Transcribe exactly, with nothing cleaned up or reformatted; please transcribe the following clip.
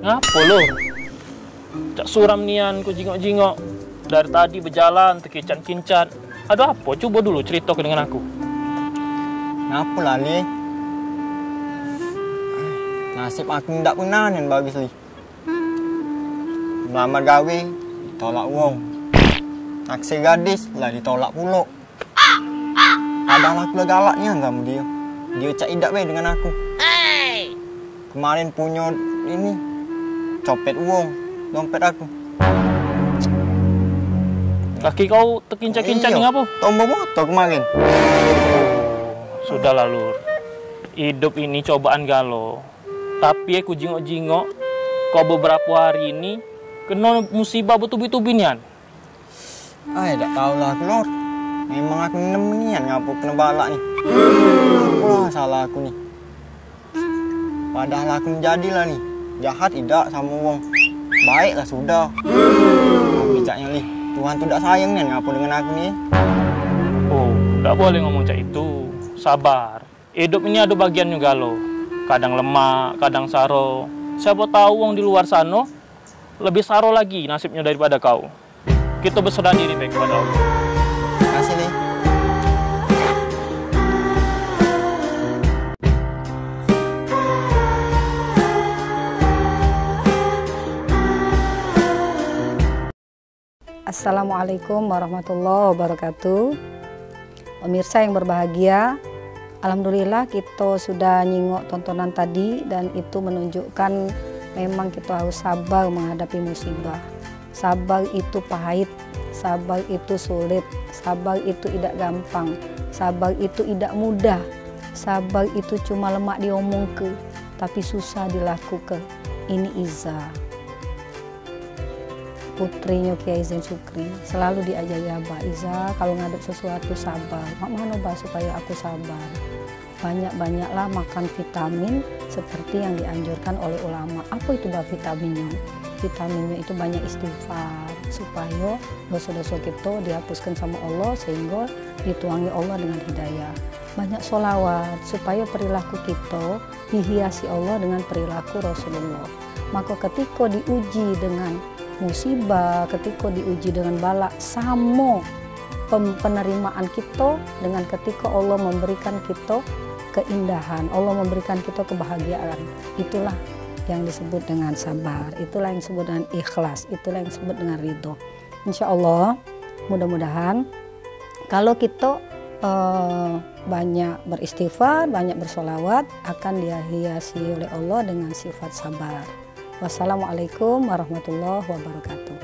Ngapo, Lur? Cak suram nian ku jingok-jingok. Dari tadi bejalan tekincat-kincat. Ado apo? Cubo dulu cerito ke dengan aku. Ngapo lah, Li? Nasib aku ndak pernah nian bagus, Li. Melamar gawe, ditolak wong. Naksir gadis, lah ditolak pulo. Padahal aku lah galak nian samo dio. Dio cak idak bae dengan aku. Kemarin punyo ini, copet wong dompet aku. Kaki kau tekincak-kincak ni ngapo? Tombo motor kemarin. Sudahlah, Lur. Idup ini cobaan galo. Tapi aku jingok-jingok, kau beberapo hari ini keno musibah betubi-tubi nian. Ai, dak tau lah aku, Lur. Memang aku nem nian ngapo keno balak ni. Apolah salah aku ni? Padahal aku ni jadilah ni jahat idak samo wong. Baik lah sudah. Tapi caknyo, Li, Tuhan tu dak sayang nian ngapo dengan aku ni. Oh, dak boleh ngomong cak itu. Sabar. Idup ini ado bagiannyo galo. Kadang lemak, kadang saro. Siapo tau wong di luar sano lebih saro lagi nasibnyo daripada kau. Kito beserah diri bae kepada Allah. Makasih, Li. Assalamualaikum warahmatullahi wabarakatuh. Pemirsa yang berbahagia, alhamdulillah kito sudah nyingok tontonan tadi dan itu menunjukkan memang kito harus sabar menghadapi musibah. Sabar itu pahit, sabar itu sulit, sabar itu idak gampang, sabar itu idak mudah, sabar itu cuma lemak diomongke, tapi susah dilakuke. Ini Iza. Putrinyo Kiai Zain Sukri selalu diajari abah, "Iza, kalu ngadep sesuatu sabar. Mak mano bah supayo aku sabar?" Banyak-banyaklah makan vitamin seperti yang dianjurkan oleh ulama. Apo itu bah vitaminnyo? Vitaminnyo itu banyak istighfar, supayo doso-doso kito dihapuskan samo Allah sehinggo dituangi Allah dengan hidayah. Banyak sholawat, supayo perilaku kito dihiasi Allah dengan perilaku Rasulullah. Maka ketiko diuji dengan musibah, ketiko diuji dengan balak, samo pem-, penerimaan kito dengan ketiko Allah memberikan kito keindahan, Allah memberikan kito kebahagiaan. Itulah yang disebut dengan sabar, itulah yang disebut dengan ikhlas, itulah yang disebut dengan ridho. Insya Allah, mudah-mudahan kalau kito, eh, banyak beristighfar, banyak bersolawat, akan dihiasi oleh Allah dengan sifat sabar. Wassalamualaikum warahmatullahi wabarakatuh.